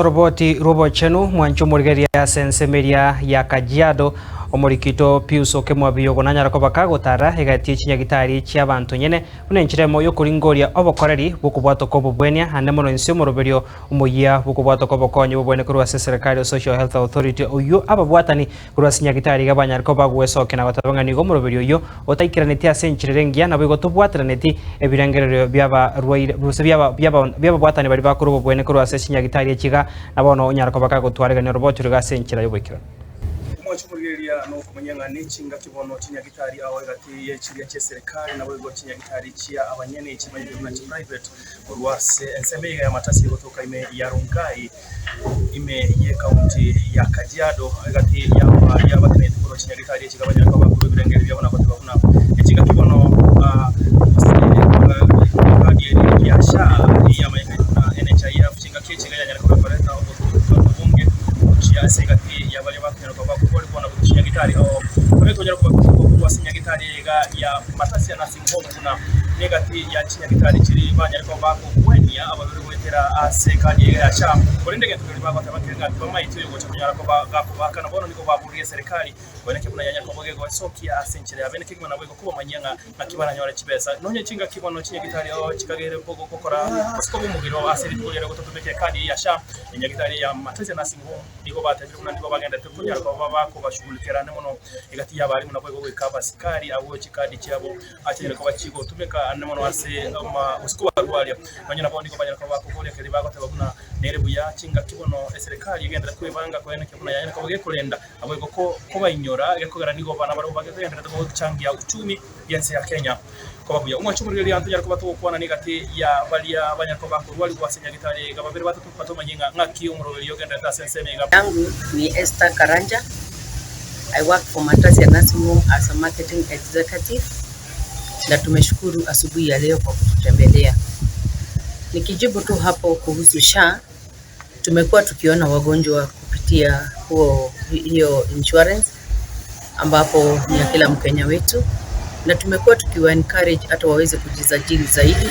Oroboti rw'obochenu, mwanche omorigereria ase ensemo eria ya Kajiado, omorikito Pius Okemwabi ogo nanyare koba kagotara egati ye chinyagitari chi'abanto nyene buna enchera emo y'okoringoria obokoreri bw'okobwatoka obobwenia ande mono inse omoroberio omoyia bw'okobwatoka obokonyi bobwene korwa ase eserekari o Social Health Authority oyio ababwatani Korwa ase nyagitari iga banyare koba gwesokia na goteba ng'a nigo omoroberi oyio otaikeraneti ase enchera ere engiya, naboigo tobwateranetie ebirengererio bi'abarwaire gose bi'ababwatani baria bakorwa obobwene korwa ase chinyagitari echi iga, na bono onyare koba kagotwaregania oroboti oro iga ase enchera y'oboikeranu. Omwancho omorigereria nokomanya ng'a nechingaki bono chinyagitari ao egati ye chiria chi'eserekari naboigo chinyagitari chia abanyene chimanyete buna chiprivate korwa ase ensemo eyio ya Matasi egotoka ime ya Rongai. Ime y'ekaunti ya Kajiado, egati y'abaria batenenete korwa chinyagitari echi banyare koba korwa ebirengererio biabo na goteba buna echingaki bono gose ekadi eri ya SHA eyio yamanyekaine buna NHIF chingaki echi iga yanyare koba ekoreta obotuko obonge gochia ase egati ya baria bakonyara koba bakorwarigwa na gochia chinyagitari oo. Korende tonyare koba korwa ase nyagitari eye iga ya Matasia Nursing Home buna negati ya chinyagitari chiria banyare koba bakogwenia abarwaire goetera ase ekadi eye ya SHA, korende egento keria bagoteba nkere ng'a tibamaeti oyo gocha konyara koba gakobaakana. Bono nigo baboria eserekari koeneke buna yanyare koba gegoesokia ase enchera ya bene kegima naboigo kobamanyia ng'a naki baranyore chibesa. Nonye chingaki bono chinyagitari oo chikagere gokora gose koba omogiro ase rituko riaria gotatumeka ekadi eye ya SHA, enyagitari ya Matasia Nursing Home nigo batebire buna nigo bagenderete konyara koba bakobashughulikera ande mono egati y'abalimu naboigo goika abasikari abwo chikadi chiabo Achanyare koba chigotumeka ande mono ase gose kobarwaria. Nonya nabo nigo banyare koba bakoboria keria bagoteba buna nere buya chingaki bono eserekari egenderere kwebanga koenekia buna yanyare koba gekorenda naboigo kobainyora gekogera nigo nabarabwo bagendererete gochangia uchumi y'ense ya Kenya koba buya. Omwancho omorigereria ntonyare koba togokwana negati ya baria banyare koba bakorwarigwa ase nyagitari iga babere batato batomanye ng'a ng'aki omoroberio ogendererete ase ensemo iga. Yangu ni Esther Karanja. I work for Matasia Nursing Home as a marketing executive na tumeshukuru asubuhi ya leo kwa kututembelea. Nikijibu tu hapo kuhusu SHA, tumekuwa tukiona wagonjwa kupitia huo hiyo insurance ambapo ni ya kila Mkenya wetu na tumekuwa tukiwa encourage hata waweze kujisajili zaidi,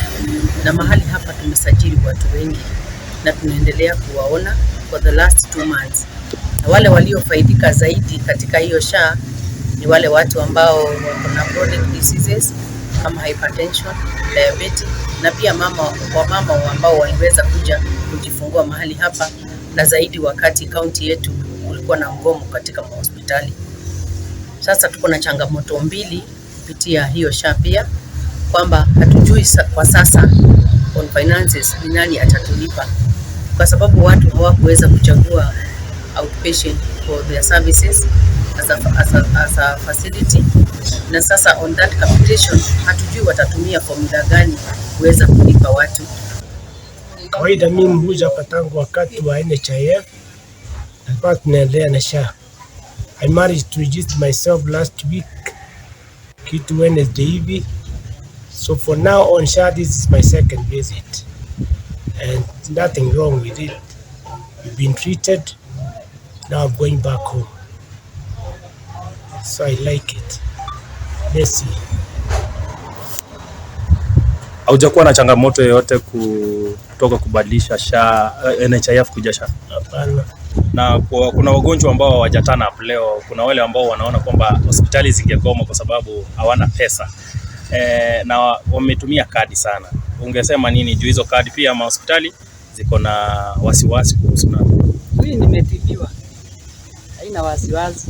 na mahali hapa tumesajili watu wengi na tunaendelea kuwaona for the last 2 months. Na wale waliofaidika zaidi katika hiyo SHA ni wale watu ambao wako na chronic diseases kama hypertension, diabetes na pia mama wamama ambao waliweza kuja kujifungua mahali hapa, na zaidi wakati kaunti yetu kulikuwa na mgomo katika mahospitali. Sasa tuko na changamoto mbili kupitia hiyo SHA pia kwamba hatujui kwa sasa on finances ni nani atatulipa, kwa sababu watu hawakuweza kuchagua outpatient for their services as a facility, na sasa on that capitation hatujui watatumia formula gani kuweza kulipa watu. Kawaida mimi huja hapa tangu wakati wa NHIF na bado tunaendelea na SHA. I managed to register myself last week kitu Wednesday hivi. So for now on SHA this is my second visit and nothing wrong with it. We've been treated. Now I'm going back home. So I like it. Let's see. Haujakuwa na changamoto yoyote kutoka kubadilisha SHA, NHIF kuja SHA? Hapana. Na kuna wagonjwa ambao hawaja turn up leo, kuna wale ambao wanaona kwamba hospitali zingegoma kwa sababu hawana pesa na wametumia kadi sana. Ungesema nini juu hizo kadi pia mahospitali ziko na wasiwasi kuhusu na Mimi nimetibiwa, haina wasiwasi.